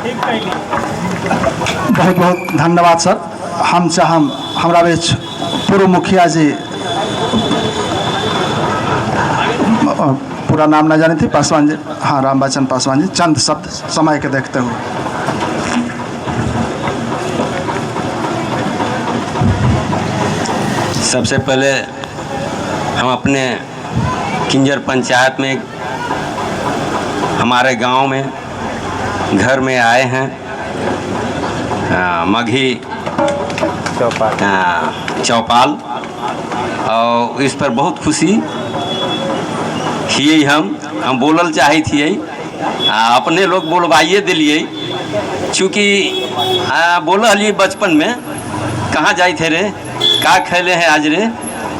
बहुत बहुत धन्यवाद सर। हम चाहम हमरा बीच पूर्व मुखिया जी, पूरा नाम ना जाने थे, पासवान जी, हाँ रामबचन पासवान जी, चंद शब्द समय के देखते हुए। सबसे पहले हम अपने किंजर पंचायत में हमारे गांव में घर में आए हैं। मगही चौपाल, और इस पर बहुत खुशी हियै। हम बोलल चाहै थियै, अपने लोग बोलवाइए दिलियै। चूँकि बोलऽ हलियै बचपन में, कहाँ जाए थे रे, का खैले हैं आज रे,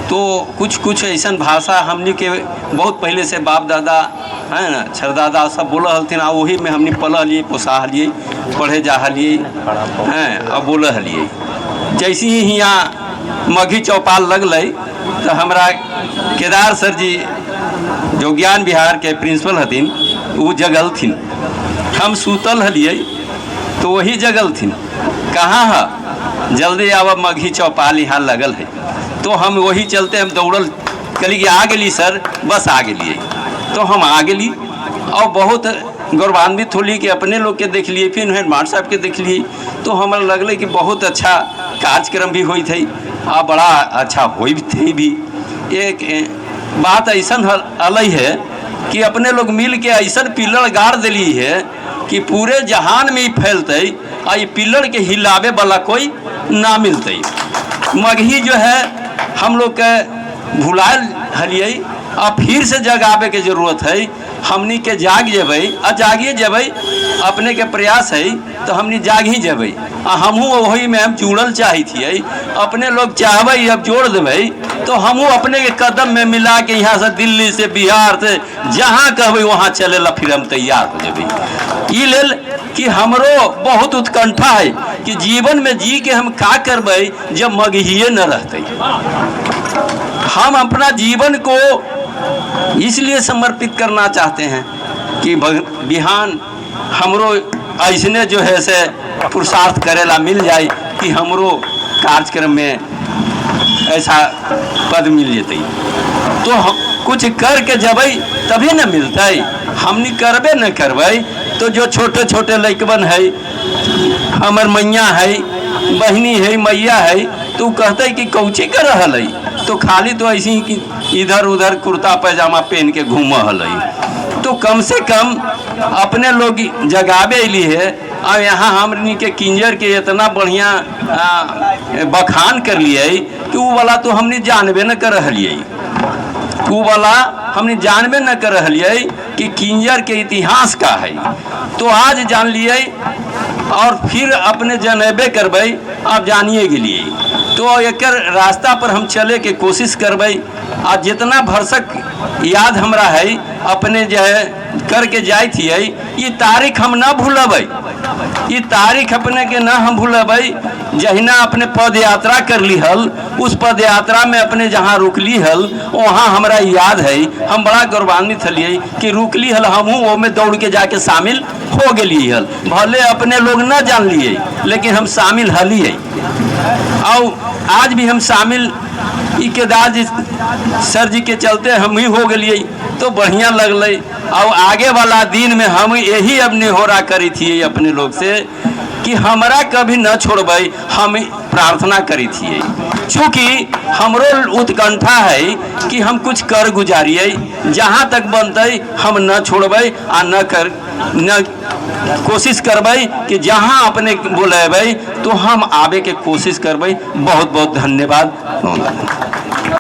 तो कुछ कुछ ऐसा भाषा हमनी के बहुत पहले से बाप दादा है ना, छरदादा सब बोलऽ हलथिन, आ वही में हमनी पलऽ हलियै, पोसा हलियै, पढ़े जा हलियै हैं और बोलऽ हलियै। जैसे ही हियाँ मगही चौपाल लगलै तो हमरा केदार सर जी जो ज्ञान विहार के प्रिंसिपल हथिन, वो जगलथिन। हम सुतल हलियै तो वही जगलथिन, कहाँ है, जल्दी आब, मगही चौपाल यहाँ लगल है। तो हम वही चलते हम दौड़ल कहली कि आ गेली सर, बस आ गेलियै। तो हम आ गेली और बहुत गौरवान्वित होली कि अपने लोग के देख लिए, फिर हेडमास्टर साहब के देख लिए। तो हमरा लगलै कि बहुत अच्छा कार्यक्रम भी होइत है आ बड़ा अच्छा होइत है भी। एक बात ऐसा अलग है कि अपने लोग मिल के ऐसा पिलर गाड़ दिली है कि पूरे जहान में ही फैलते आ ई पिलर के हिलावे वाला कोई ना मिलते। मगही जो है हम लोग के भुलायल हलियै, आ फिर से जगावे के जरूरत है। हमनी के जाग जेबै आ जागिए जेबै, अपने के प्रयास है तो हमनी जाग ही जेबै। आ हमहूँ वही में हम जुड़ल चाहै छियै। अपने लोग चाहबै, अब जोड़ देबै तो हमहूँ अपने के कदम में मिला के यहाँ से दिल्ली से बिहार से जहाँ कहबै वहाँ चले ला फिर हम तैयार हो जेबै। ई लेल कि हमरो बहुत उत्कंठा है कि जीवन में जी के हम का करबै जब मगहिए न रहते। हम अपना जीवन को इसलिए समर्पित करना चाहते हैं कि बिहान हमरो ऐसने जो है से पुरुषार्थ करेला मिल जाए कि हमरो कार्यक्रम में ऐसा पद मिल जतै। तो हम कुछ करके जबै तभी न मिलतै। हमनी करबे न करबै तो जो छोटे छोटे लैकबन है, हमर मैया है, बहिनी है, मैया है, तो उ कहते कि कौची कर रहल है, तो खाली तो ऐसे ही कि इधर उधर कुर्ता पैजामा पहन के घूम हलै। तो कम से कम अपने लोग जगावे अली है और यहाँ हमनी के किंजर के इतना बढ़िया बखान कर लिए कि उ वाला तो हमनी जानबे न कर रहलियै, उ वाला हमने जानबे न कर रहलियै कि किंजर के इतिहास का है। तो आज जान लिए और फिर अपने जनेबे करबै, अब जानिए गेलिए। तो एकर रास्ता पर हम चले के कोशिश करबै आ जितना भरसक याद हमरा है अपने जो है करके जाए थियै। ई तारीख हम न भूलबै, ई तारीख अपने के न हम भूलबै। जहिना अपने पद यात्रा कर ली हल, उस पद यात्रा में अपने जहाँ रुकली हल वहाँ हमरा याद है, हम बड़ा गौरवान्वित हलियै कि रुकली हल, हमहूँ ओमे दौड़ के जाके शामिल हो गेली हल। भले अपने लोग न जान लिए लेकिन हम शामिल हलियै और आज भी हम शामिल ई केदार जी सर जी के चलते हम ही हो गेलियै तो बढ़िया लगलै। और आगे वाला दिन में हम यही अब निहोरा करी थी अपने लोग से कि हमरा कभी न छोड़बै, हम प्रार्थना करी थी। चूँकि हमरो उत्कंठा है कि हम कुछ कर गुजारिए, जहाँ तक बनतै हम न छोड़बै आ न कर न कोशिश करबै कि जहाँ अपने बोलेबै तो हम आवे के कोशिश करबै। बहुत बहुत धन्यवाद।